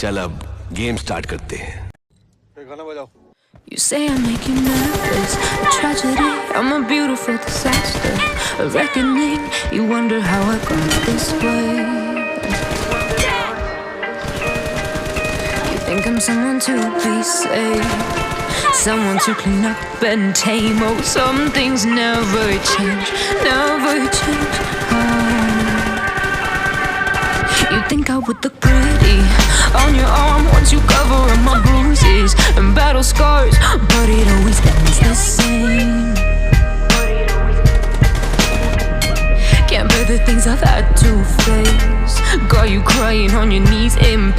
चल अब game start करते हैं गाना बजाओ You say I make you nervous, a tragedy. I'm a beautiful disaster, a reckoning. You wonder how I got this way. You think I'm someone to be saved, someone to clean up and tame. Oh, some things never change, never change. Oh. You think I would look pretty on your arm once you cover up my bruises and battle scars, but it always ends the same. Can't bear the things I've had to face. Got you crying on your knees in